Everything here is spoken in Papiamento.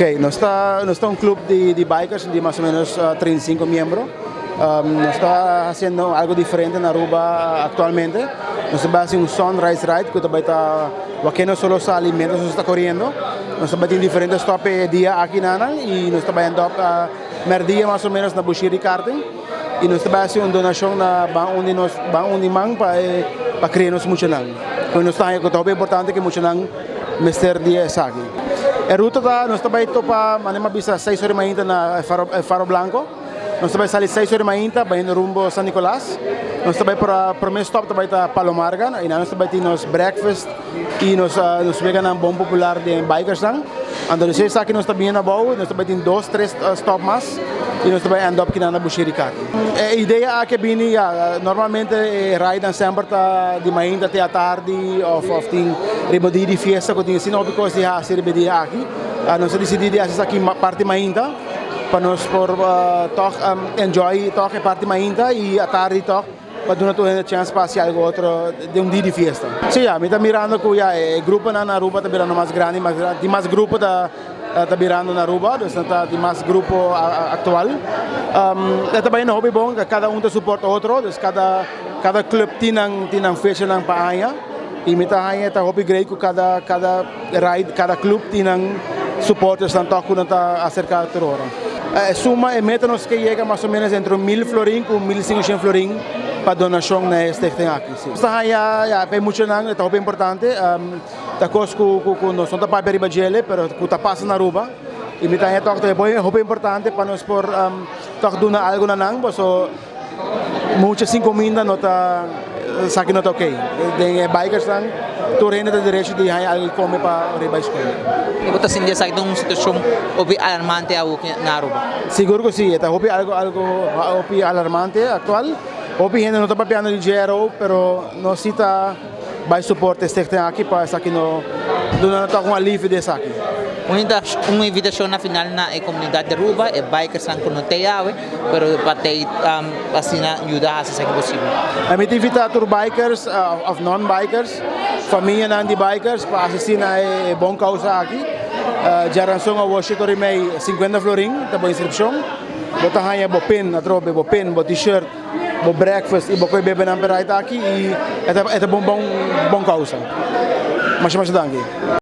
Ok, nos ta nos ta un club di di bikers di mas o menos 35 miembro. Nos ta haciendo algo diferente na Aruba actualmente. Nos ta bay haci un sunrise ride cu ta bay ta wak nos solo sali mientras nos ta coriendo. Nos ta bay tin diferente stop e dia aki nanan y nos ta bay end up merdia mas o menos na Bushiri Karting. Y nos ta bay haci un donacion na Ban Undi Nos Ban Undi Man pa e pa cria nos muchanan. Cu nos ta haña cu ta hopi importante cu muchanan mester di esaki. E ruta ta, nos ta bay topa, manera mi a bisa, 6 ora mainta na e Faro, e Faro Blanco. Nos ta bay sali 6 ora mainta bayendo rumbo San Nicolas. Nos ta bay por prome stop ta bay ta Palo Marga y nan nos ta bay tin nos breakfast y nos nos weganan bon popular den bikersnan. Anto despues esaki nos ta bini abou, nos ta bay tin dos, tres stop mas y nos ta bay end up kinan na Bushiri Kati. E idea aki a bini ya, normalmente e ridenan semper ta di mainta te atardi of of tin riba dia di fiesta cu tin asina hopi cos di haci riba e dia aki. Nos a dicidi di haci esaki parti mainta pa nos por toch enjoy toch e parti mainta y atardi toch pa duna tur hende chance pa haci algo otro den un dia di fiesta. Si ya, mi ta mirando cu ya e gruponan na Aruba ta birando mas grandi, mas grandi, tin mas grupo ta ta birando na Aruba, dus nan ta tin mas grupo actual. E ta bayendo hopi bon, cada un ta support otro, dus cada cada club tin nan tin nan fechanan pa aña y mi ta haña ta hopi great cu cada cada ride, cada club tin nan supportersnan toch cu nan ta acerca tur ora. E suma, e meta nos ke yega mas o menos entre un mil florin cu 1500 florin pa donacion na e stichting aki. Si. Nos ta haña ya pa e muchanan e ta hopi importante, ta cos cu cu cu nos no ta papia riba djele pero cu ta pasa na Aruba y mi ta haña toch ta hopi importante pa nos por toch duna algo na nan paso mucha sin cuminda no ta esaki no ta ok. Den e bikersnan tur hende ta derecho di haña algo di come pa riba e school. Y bo ta sinti esaki ta un situacion hopi alarmante awo na Aruba? Sigur cu si, e ta hopi algo algo hopi alarmante actual. Hopi hende no ta papiando di GRO pero nos si ta bay support e stichting aki pa esaki no duna nan tok un alivio di esaki. Un invitacion na final na e comunidad di Aruba, e bikersnan cu no tey awe, pero pa tey asina yuda haci esaki posibel. Mi ta invita tur bikers of non bikers, famianan di bikers pa asisti na e bon causa aki. Djaranson awor shete ora y mei 50 florin ta bo inscripcion. Bo ta haya bo pin atrobe, bo pin, bo t-shirt, bo breakfast y bo koe bebe nan pe ride aki y e ta bon bon causa. Masha masha danki.